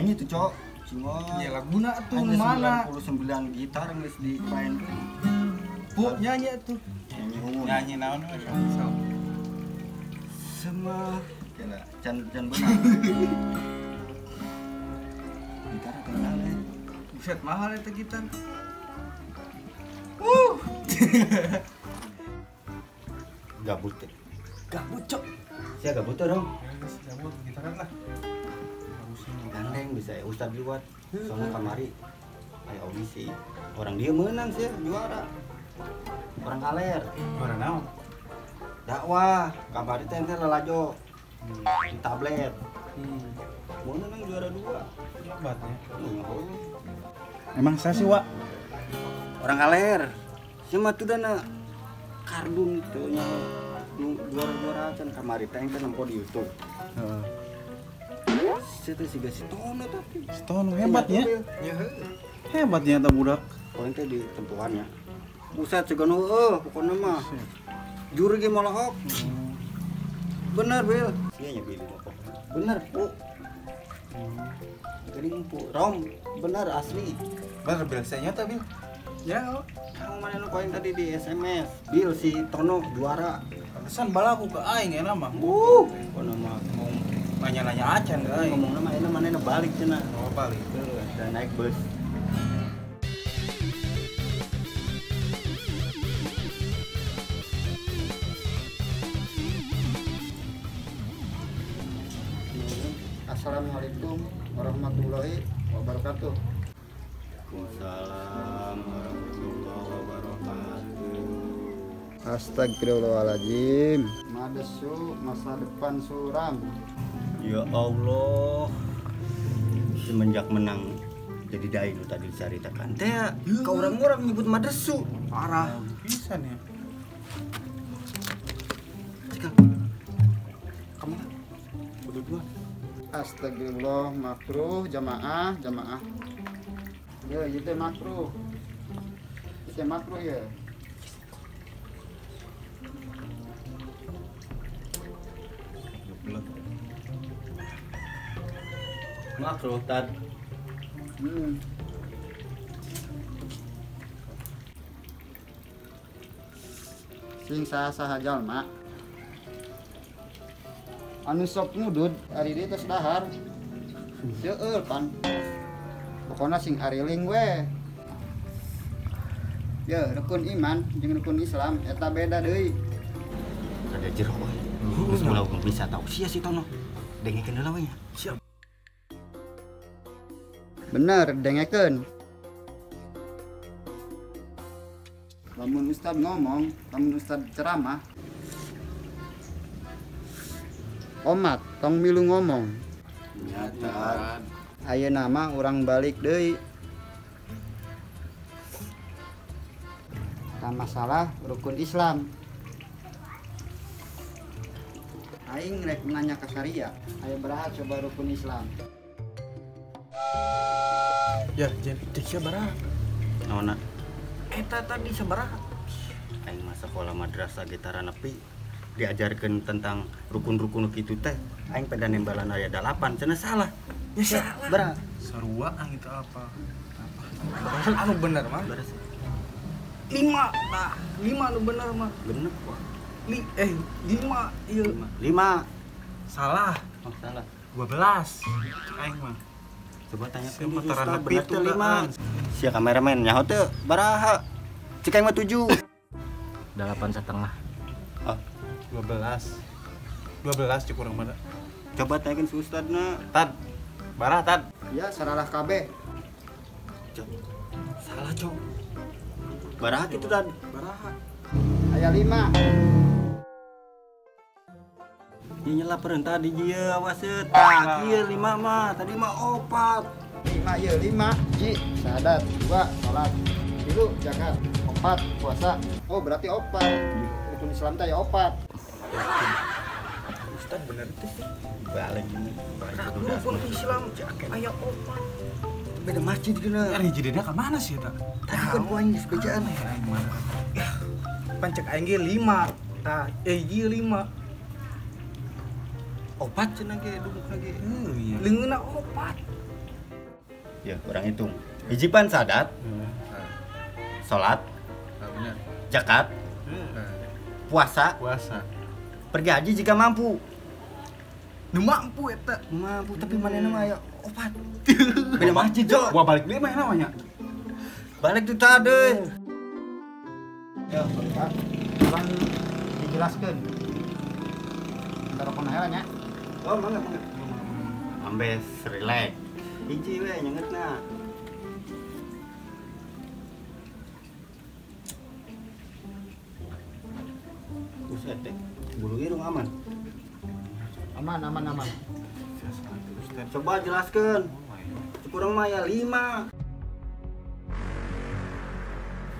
Nyanyi tuh, Cok. Cuma ya laguna tuh mana? 99 gitar geus dimaenkeun. Bu nyanyi tuh. Nyanyi ungu. Nyanyi naon we sok. Semua kela can benar. Gitar kenal ya. Buset mahal eta gitar. Gabut. Gabut, Cok. Sia gabut tuh dong. Gabut gitaran lah. Gandeng bisa ya Ustad liwat. Soalnya kamari aya audisi. Orang dia menang sih juara. Orang kaler. Juara naon? Dakwah, kamari teh ente lelajo. Di tablet. Menang juara 2. Hebatnya. Emang saya sih, Wak. Orang kaler. Cuma tuh dana kardun tuh nya juara-juara can kamari teh ente nempo di YouTube. Heeh. Saya teh siga si Tono tapi. Si Tono hebatnya. Ya heuh. Hebatnya eta budak. Poin teh di tempuannya. Buset siga nu heueuh pokona mah. Juri ge molohok. Bener, Bil. Sia nya Bil pokona. Bener, Bu. Geuning Bu, Rom, bener asli. Bener Bil, saya nyata Bil. Ya, kamu mana nu koin tadi di SMS. Bil si Tono juara. Pantesan balaku ke aing enak mah. Pokona mah mau nanya-nanya acan ke aing. Ngomongna mah enak manehna balik cenah. Oh, balik. Dan naik bus. Assalamualaikum warahmatullahi wabarakatuh. Waalaikumsalam warahmatullahi wabarakatuh. Astagfirullahaladzim. Madesu masa depan suram. Ya Allah. Semenjak menang jadi dai nu tadi dicaritakan teh ke orang-orang nyebut madesu. Parah pisan ya. Cekal. Kamu berdua. Astagfirullah, makruh jamaah, jamaah. Ya, itu makruh. Itu makruh ya. Makruh tad. Sing saha-saha jalma. Anu sok ngudud ari dieu tos dahar. Seueur pan. Pokona sing ariling we. Ya, rukun iman jeung rukun Islam eta beda deui. Ada jero euy. Geus mulai bisa tahu sia si Tono. Dengekeun heula we nya. Siap. Bener, dengekeun. Lamun ustad ngomong, lamun ustad ceramah, omat tong milu ngomong. Nyata. Ayeuna mah urang balik deui. Ka masalah rukun Islam. Aing rek nanya ka Saria, aya baraha coba rukun Islam. Ya, jen cek sia baraha. Naonna? Eta tadi sabaraha? Aing mah sekolah madrasah gitaran nepi diajarkan tentang rukun-rukun kitu teh. Aing pada nembalan aya 8 cenah salah. Ya salah. Baraha? Sarua ang itu apa? Apa? Anu bener mah. 5 tah. 5 anu bener mah. Genep wah. 5 ieu. 5. Salah. Oh, salah. 12. Aing mah. Coba tanya ke Ustaz, bener teu 5. Sia kameramen nyaho teu? Baraha? Cek aing mah 7. 8,5. Ah, 12. 12 cek urang mana? Coba tanyakeun si ustadna. Tad. Baraha tad. Ya, saralah kabeh. Cok. Salah, Cok. Baraha kitu tad. Baraha. Aya 5. Nya nyelapereun tadi ieu awas teu. Tah kieu 5 mah, tadi mah 4. 5 ieu 5, ji syahadat, 2 salat, 3 zakat, 4 puasa. Oh, berarti 4. Rukun Islam teh aya 4. Ustaz bener teh sih. Balik ini. Rukun Islam aya 4. Beda masjid geuna. Ari jadina ka mana sih eta? Tadi kan ku aing geus bejaan. Pan cek aing ge 5. Tah, ieu 5. 4 cenah ge dudukna ge. Heuh iya. Leungeunna 4. Ya, kurang hitung. Hiji pan sadat. Salat. Bener. Zakat. Puasa. Puasa. Pergi haji jika mampu. Nu mampu eta. Mampu tapi manehna mah aya opat. Beda masjid jo. Gua balik deui mah namanya. Balik tuh tadi. Ya, Pak. Urang dijelaskeun. Entar rokona heula nya. Oh, mangga mangga. Ambes relax. Hiji we nyengetna. Buset deh, bulu irung aman. Aman, aman, aman. Coba jelaskan. Kurang mah ya 5.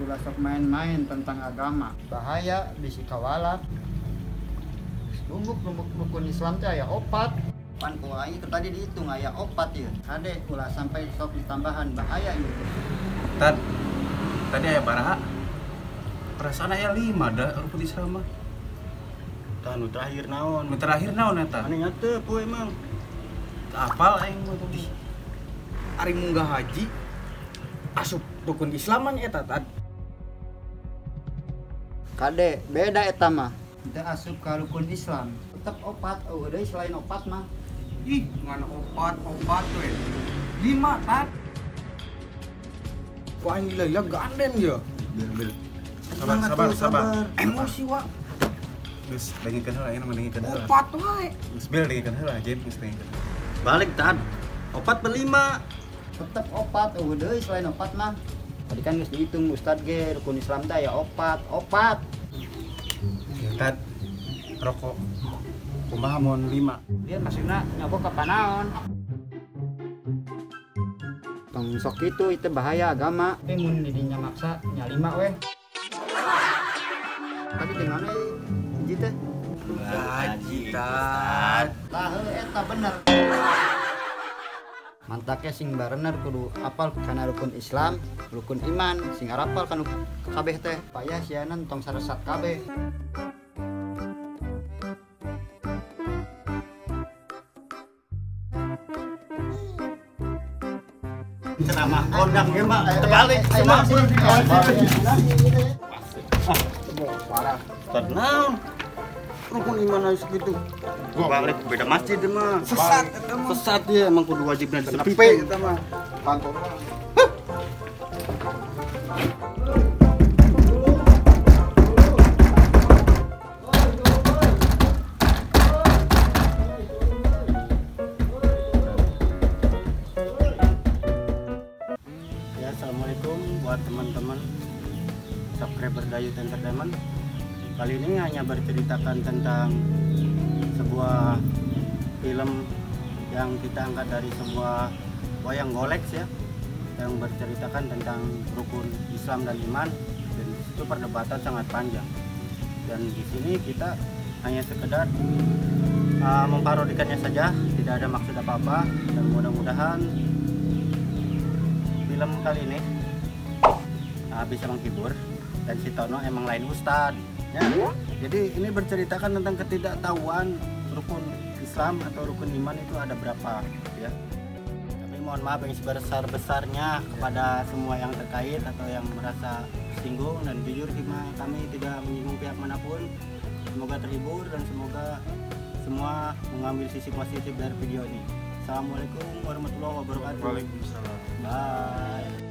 Ulah sok main-main tentang agama. Bahaya bisi kawala. Lumbuk-lumbuk rukun Islam teh aya 4. Pan ku aing tadi dihitung aya 4 ieu. Kade ulah sampai sok ditambahan bahaya ieu. Tad. Tadi aya baraha. Perasaan aya 5 da rukun Islam mah. Tah nu terakhir naon? Nu terakhir naon eta? Anu nya teu poe emang. Apal aing mah tadi. Ari munggah haji asup rukun Islaman eta tad. Kade beda eta mah. Teu asup ka rukun Islam. Tetep 4, eueuh deui selain 4 mah. Ih, ngan 4 we. 5 tad. Ku aing gila-gila ganden ya. Bil. Sabar, sabar, sabar. Emosi wa. Geus dengikeun heula, ayeuna mah dengikeun heula. 4 wae. Geus bil dengikeun heula, Jin, geus dengikeun. Balik tad. 4 per 5. Tetep 4, eueuh deui selain 4 mah. Tadi kan geus dihitung Ustad ge rukun Islam teh aya 4, 4. Tad rokok. Kumaha mun 5? Dia maksudna nyobok ka panaon. Tong sok kitu itu bahaya agama. Tapi mun didinya maksa nya 5 weh. Tadi dengan hiji teh. Haji tad. Tah heuh eta bener. Mantaknya sing barener kudu apal kana rukun Islam, rukun iman, sing arapal kanu kabeh teh. Payah sianan tong saresat kabeh. Ceramah kondang ge mah terbalik semua. Parah. Naon? Rukun iman aja segitu. Balik beda masjid mah. Sesat eta mah. Sesat ya emang kudu wajibna Sepi eta mah. Kantor. Ya, assalamualaikum buat teman-teman subscriber Dayut Entertainment. Kali ini hanya berceritakan tentang sebuah film yang kita angkat dari sebuah wayang golek ya, yang berceritakan tentang rukun Islam dan iman, dan itu perdebatan sangat panjang. Dan di sini kita hanya sekedar memparodikannya saja, tidak ada maksud apa-apa, dan mudah-mudahan film kali ini bisa menghibur. Dan si Tono emang lain ustad ya. Jadi ini berceritakan tentang ketidaktahuan rukun Islam atau rukun iman itu ada berapa ya. Tapi mohon maaf yang sebesar-besarnya kepada semua yang terkait atau yang merasa tersinggung, dan jujur kami tidak menyinggung pihak manapun. Semoga terhibur dan semoga semua mengambil sisi positif dari video ini. Assalamualaikum warahmatullahi wabarakatuh. Waalaikumsalam. Bye.